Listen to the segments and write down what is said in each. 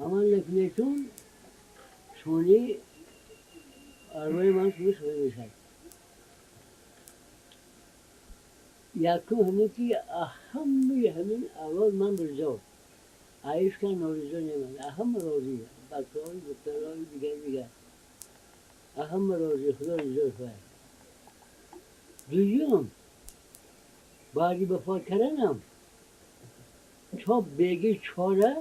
Амал накунетун, сони арвои ман шумо хабар мешавад. Якум ҳамин ки ҳамаи ҳамин авлод ман ризо, аишка норизо неман, ҳама розӣ, бачаҳои, духтарҳои, дигар дигар, ҳама розӣ, худо ризо шавад. Дуюм, баъди вафот карданам то беги чора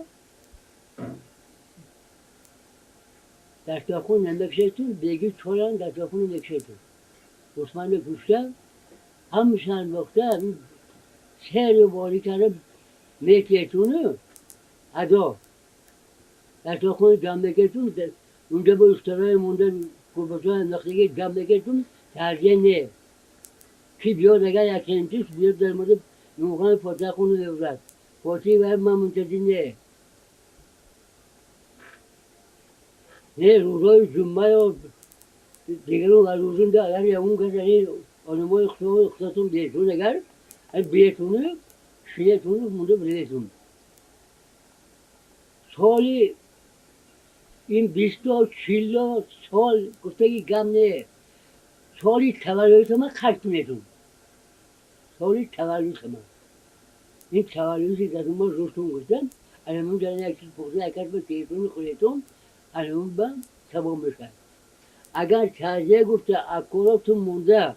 дастархон намекшетун, беги чора дастархон намекшетун. Усман кушта ҳамашан андохта сери борӣ карда метиетуну адо дастархони ҷамъ мекетун, унҷа бо устарои монда курбачаҳо андохтаги ҷамъ мекетун, тарзия не. Ки биёд агар як кентиш биёд дар мавриди нуғони фотиҳа хонда мебурад. Фотиҳи вай ман мунтазир не. Не рӯзҳои ҷумъа ё дигарон рӯзунда агар ягон кас одамои худатон бетун агар бетуну шинетуну мунда биретун. Соли ин бисто чилло сол гуфтаги гап не. Соли таваллудита ман қайд кунетун. Соли таваллудита ман. Ин таваллуди дар мо рустум гуфтам, анамун дар як чиз пухта як ба телефони худетон анамун ба савоб мешавад. Агар тарзия гуфта аккоротун монда,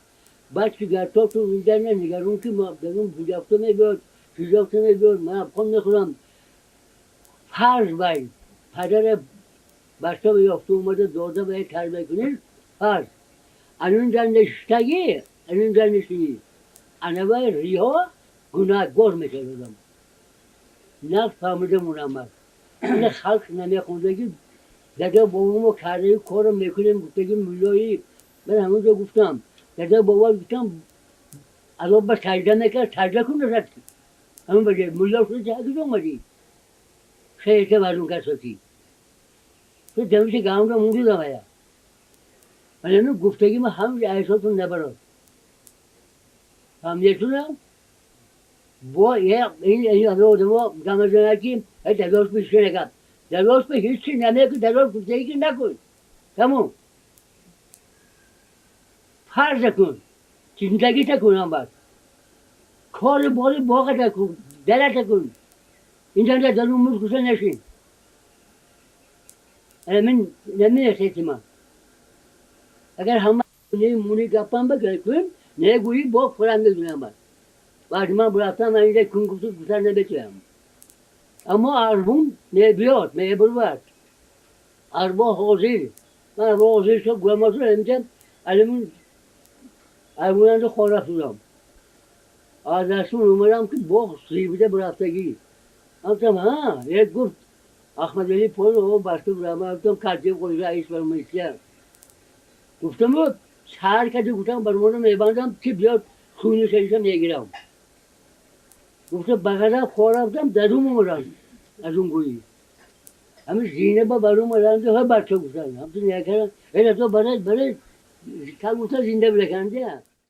баъд фигартотун инҷа не нигарон ки дарун пуҷафта мебиёд, чизофта мебиёд, ман абхон мехӯрам. Фарз бай падара бача ёфта омада дода ба як тарбия кунед, фарз. Анун дар нишистагӣ, анун дар нишинӣ, анавай риҳо гунаҳгор мешавад одам. Нафс фаҳмида монам. Ина халқ намехондаги дада бобомо кардаи корро мекунем гуфтаги муллои ман ҳамонҷо гуфтам. Дада бобо гуфтам азоб ба саҷда накард, саҷда кун насад. Ҳамон баҷа мулло шуда ча куҷо омадӣ? Хейта варун касоти. Ту дамиша гамра мунди давая. Ман ҳамин гуфтаги ма ҳамин эҳсосум набарод. Фаҳмидетунам? Бо ин ин одамо гамазана ки дадош бишке накард. Дадош ба ҳеҷ чи намекун, дадош гуфтаги ки накун. Тамом. Фарз кун. Зиндагита кун ҳам баъд. Кори бори боғата кун, дарата кун. Инҷа дарун муз куша нашин. Ман намерасети ман. Агар ҳама муни гапам бикун, негӯӣ бо хӯрам мегӯям баъд. Баъд ман рафтам ман инҷа кун гуфту гуфтан наметавонам. Аммо арбум мебиёд, мебурвад. Арбо ҳозир. Ман арбо ҳозир шуд, гӯямосу инҷа алимун арбунанду хора шудам. Аз дастун омадам ки боғ сибида бурафтагӣ. Гуфтам ҳа, як гуфт Ахмадали пол о баста бурам, гуфтам кардем қоли раис бармоисия. Гуфтам сар кади гуфтам бармона мебандам ки биёд хуни шариша мегирам. Гуфтам ба ғазаб хорафтам дарум омадам аз он гӯӣ. Ҳамин зина ба барум омадам ки ҳа бача гуфтам. Ҳамту накардам. Э то барад барад та гуфта зинда бираканда.